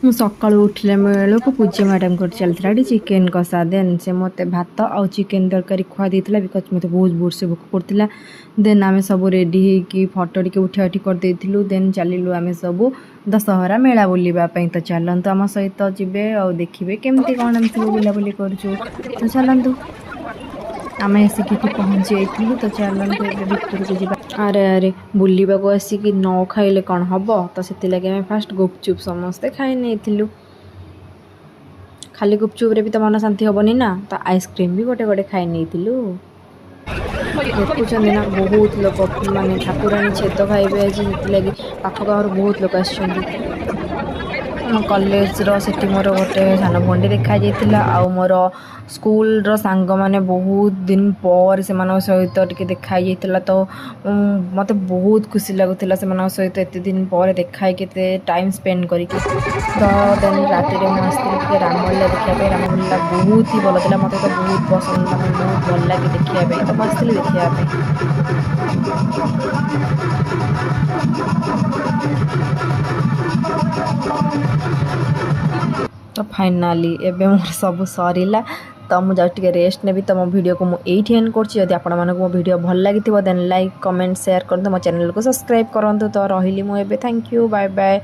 ମୁଁ ସକାଳୁ ଉଠିଲା ବେଳକୁ ପୂଜା ମ୍ୟାଡ଼ାମଙ୍କର ଚାଲିଥିଲା ଏଠି ଚିକେନ୍ କଷା। ଦେନ୍ ସେ ମୋତେ ଭାତ ଆଉ ଚିକେନ୍ ତରକାରୀ ଖୁଆ ଦେଇଥିଲା, because ମୋତେ ବହୁତ ଜୋରସେ ଭୋକ କରୁଥିଲା। ଦେନ୍ ଆମେ ସବୁ ରେଡ଼ି ହେଇକି ଫଟୋ ଟିକେ ଉଠା ଉଠି କରିଦେଇଥିଲୁ। ଦେନ୍ ଚାଲିଲୁ ଆମେ ସବୁ ଦଶହରା ମେଳା ବୁଲିବା ପାଇଁ। ତ ଚାଲନ୍ତୁ, ଆମ ସହିତ ଯିବେ ଆଉ ଦେଖିବେ କେମିତି କ'ଣ ଆମେ ସବୁ ବୁଲାବୁଲି କରୁଛୁ। ତ ଚାଲନ୍ତୁ, ଆମେ ଆସିକି ଏଠି ପହଞ୍ଚି ଯାଇଥିଲୁ। ତ ଚାଲନ୍ତୁ, ଏବେ ଭିତରକୁ ଯିବା। ଆରେ ଆରେ, ବୁଲିବାକୁ ଆସିକି ନ ଖାଇଲେ କ'ଣ ହେବ? ତ ସେଥିଲାଗି ଆମେ ଫାଷ୍ଟ ଗୁପଚୁପ୍ ସମସ୍ତେ ଖାଇ ନେଇଥିଲୁ। ଖାଲି ଗୁପଚୁପ୍ରେ ବି ତ ମନ ଶାନ୍ତି ହେବନି ନା, ତ ଆଇସ୍କ୍ରିମ୍ ବି ଗୋଟେ ଗୋଟେ ଖାଇ ନେଇଥିଲୁ। ଦେଖୁଛନ୍ତି ନା, ବହୁତ ଲୋକ, ମାନେ ଠାକୁରାଣୀ ଛେଦ ଖାଇବେ ଆଜି, ସେଥିଲାଗି ପାଖ ଗାଁରୁ ବହୁତ ଲୋକ ଆସିଛନ୍ତି। ଆମ କଲେଜର ସେଠି ମୋର ଗୋଟେ ସାନ ଭଉଣୀ ଦେଖାଯାଇଥିଲା ଆଉ ମୋର ସ୍କୁଲର ସାଙ୍ଗମାନେ, ବହୁତ ଦିନ ପରେ ସେମାନଙ୍କ ସହିତ ଟିକେ ଦେଖା ହେଇଯାଇଥିଲା। ତ ମୋତେ ବହୁତ ଖୁସି ଲାଗୁଥିଲା ସେମାନଙ୍କ ସହିତ ଏତେ ଦିନ ପରେ ଦେଖା ହେଇକି, ଏତେ ଟାଇମ୍ ସ୍ପେଣ୍ଡ କରିକି। ତ ଦେନ୍ ରାତିରେ ମୁଁ ଆସିଥିଲି ଟିକେ ରାମଲୀଳା ଦେଖିବା ପାଇଁ। ରାମଲୀଳା ବହୁତ ହି ଭଲ ଥିଲା। ମୋତେ ତ ବହୁତ ପସନ୍ଦ, ମାନେ ବହୁତ ଭଲ ଲାଗେ ଦେଖିବା ପାଇଁ। ତ ମୁଁ ଆସିଥିଲି ଦେଖିବା ପାଇଁ। ତ ଫାଇନାଲି ଏବେ ମୋର ସବୁ ସରିଲା, ତ ମୁଁ ଯାଉଛି ଟିକେ ରେଷ୍ଟ ନେବି। ତ ମୋ ଭିଡ଼ିଓକୁ ମୁଁ ଏଇଠି ଏଣ୍ଡ କରୁଛି। ଯଦି ଆପଣମାନଙ୍କୁ ମୋ ଭିଡ଼ିଓ ଭଲ ଲାଗିଥିବ, ଦେନ୍ ଲାଇକ୍, କମେଣ୍ଟ, ସେୟାର କରନ୍ତୁ, ମୋ ଚ୍ୟାନେଲକୁ ସବସ୍କ୍ରାଇବ୍ କରନ୍ତୁ। ତ ରହିଲି ମୁଁ ଏବେ। Thank you, bye bye.